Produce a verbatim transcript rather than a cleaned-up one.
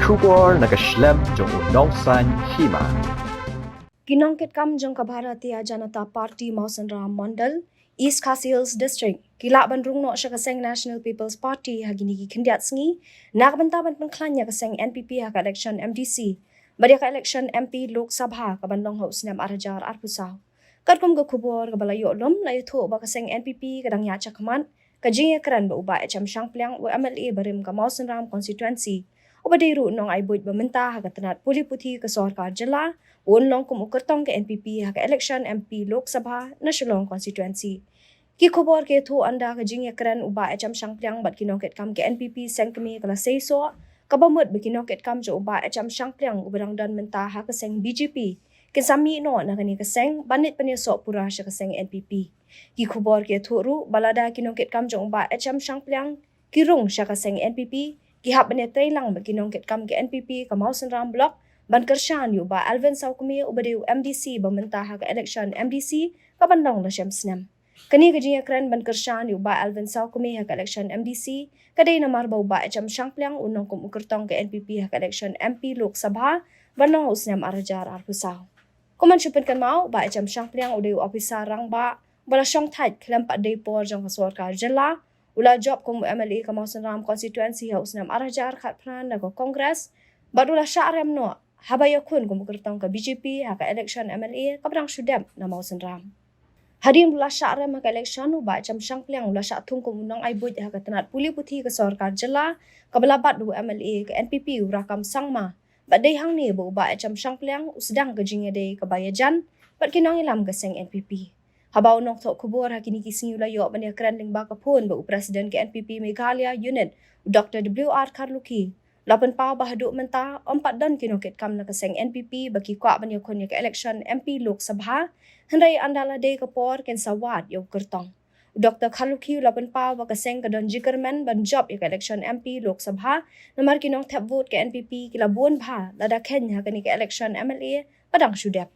Khubor na ka shlem jong u nongsan hima. Ki nongkitkam jong ka Bharatiya Janata Party Mawsynram Mandal, East Khasi Hills District, ki lah ban rung noh sha ka seng National People's Party ha kine ki khyndiat sngi, na ka bynta ban pynkhlaiñ ïa ka seng N P P ha ka election M D C bad ïa ka election M P Lok Sabha ka ban long ha u snem ar hajar arphew saw. Katkum ka khubor kaba la ïoh lum, la ïathuh ba ka seng N P P ka dang ïaid shakhmat ka jingïakren bad u Bah H M Shangpliang, u M L A barim ka Mawsynram constituency, uba dei ruh u nongai buit ba mynta ha ka tnat pule puthi ka sorkar jylla, un long kum u kyrtong ka N P P ha ka election M P Lok Sabha na Shillong constituency. Ki khubor ki ïathuh ynda ka jingïakren u Bah H M Shangpliang bad ki nongkitkam ka N P P seng kmie ka la seisoh, kaba mut ba ki nongkitkam jong u Bah H M Shangpliang uba dang don mynta ha ka seng B J P kin sa mih noh na kane ka seng ban leit pynïasoh pura sha ka seng N P P. Ki khubor ki ïathuh ruh ba lada ki nongkitkam jong u Bah H M Shangpliang ki rung sha ka seng N P P, ki hap ban ïatreilang bad ki nongkitkam ka N P P ka Mawsynram Block ban kyrshan ïa u Bah Alvin Sawkmie uba dei u M D C ba mynta ha ka election M D C ka ban long la shem snem. Kane ka jingïakren ban kyrshan ïa u Bah Alvin Sawkmie ha ka election M D C ka dei namar ba u Bah H M Shangpliang un long kum u kyrtong ka N P P ha ka election M P Lok Sabha ban long ha u snem ar hajar arphew saw. Kum ban shu pynkynmaw, u Bah H M Shangpliang u dei u ophisar rangbah ba la shongthait khlem pat dei por jong ka sorkar jylla. U la jop kum u M L A ka Mawsynram constituency ha u snem ar hajar khatphra na ka Congress bad u la shah rem noh haba ïakhun kum u kyrtong ka B J P ha ka election M L A kaba dang shu dep na Mawsynram. Hadien ba u la shah rem ha ka election, u Bah H M Shangpliang u la shah thung kum u nongai buit ha ka tnat pule puthi ka sorkar jylla kaba la bat da u M L A ka N P P u Rakkam Sangma. Bad dei hangne ba u Bah H M Shangpliang u sdang ka jingïadei kaba ïajan bad ki nongïalam ka seng N P P. Haba u nongthoh khubor ha kine ki sngi u la ïoh ban ïakren lyngba ka phone bad u President ka N P P Meghalaya Unit, u Doctor W R Kharlukhi, u la pynpaw ba haduh mynta ym pat don ki nongkitkam na ka seng N P P ba ki kwah ban ïakhun ïa ka election M P Lok Sabha, hynrei ynda la dei ka por kin sa wad ïa u kyrtong. U Doctor Kharlukhi u la pynpaw ba ka seng ka don jingkyrmen ban jop ïa ka election M P Lok Sabha, namar ki nongthep vote ka N P P ki la bun bha lada kheiñ ha kane ka election M L A ba dang shu dep.